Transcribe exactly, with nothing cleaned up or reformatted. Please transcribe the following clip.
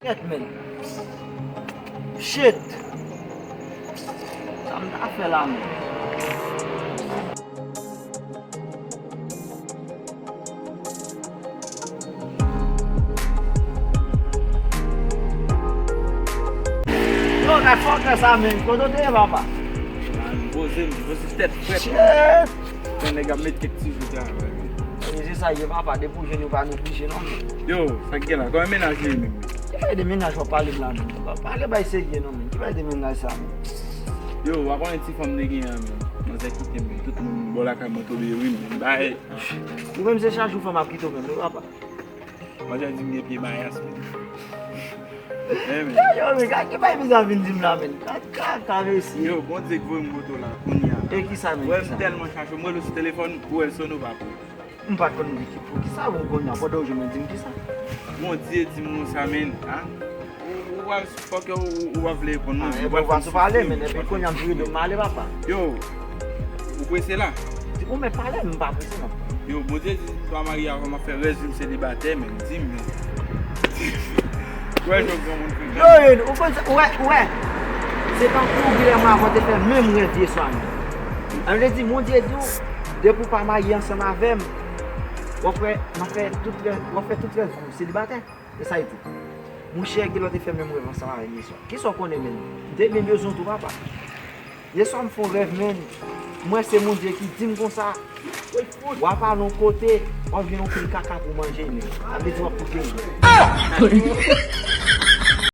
Shit, man. Shit. Sa m ta fè la, man? Yo, gad fòkè sa, man. Kote w te ye, papa? Ah, m poze, m poze tèt frèt. Shit. Yon nèg ap met kèk ti jou travay. E se sa ye, papa, depi w jwenn yo pa neglije non, men. Yo, sa k gen la? Kòman mennaj ou ye menm? Ki bay de mennaj w ap pale m la, men? Pa pale bay serye non, men. Ki bay de mennaj sa, men? Yo, w a konnen ti fanm te gen an, men. Manzè kite m, men. Tout moun bò lakay mwen tonbe wi, men. Bay. Ou menm se chak jou fanm ap kite w menm, wi, papa. Manzè di m gen pye mayas, men. Eh, men. Yo, men, gad ki bay bizan vin di m la, men. Gad kaka, mesye. Yo, Bondye k voye m kote w la, kounye a. E kisa, men, kisa? Wè, m tèlman chache, m rele w sou telefòn, ou wè l sone, ou pa pran. M pa t konn di ki, pou kisa ou kounye a, pandan w jwenn mwen, di m kisa? Bondye di m konsa, men, a? Ou, ou, ou, fòk ou, ou, ou pa vle reponn, non, ah, ou pa fin pale, men, epi kounye a m vire do m ale, papa. Yo, ou prese la? Ou mèt pale, m pa prese, non. Yo, Bondye di m pa marye avan, m ap fè rès vi m selibatè, men, di m, men. Wè, jan granmoun fè. Yo, yo, ou konn sa, wè, wè. Se tankou Guillermo avan te fè menm rèv yè swa, men. Sa vle di, Bondye di w, depi w pa marye ansanm avè m, w ap fè, m ap fè tout rès, w ap fè tout rès vi w selibatè. E sa l di. Monchè, Guillermo te fè menm rèv ansanm avè m yè swa. Kisa w konnen, men? M te byen bezwen w tou, papa. Yè swa m fè yon rèv, men. M wè se Bondye ki di m konsa. W ap al yon kote, w ap jwenn yon pil kaka pou manje, men. Sa vle di w ap tou geri.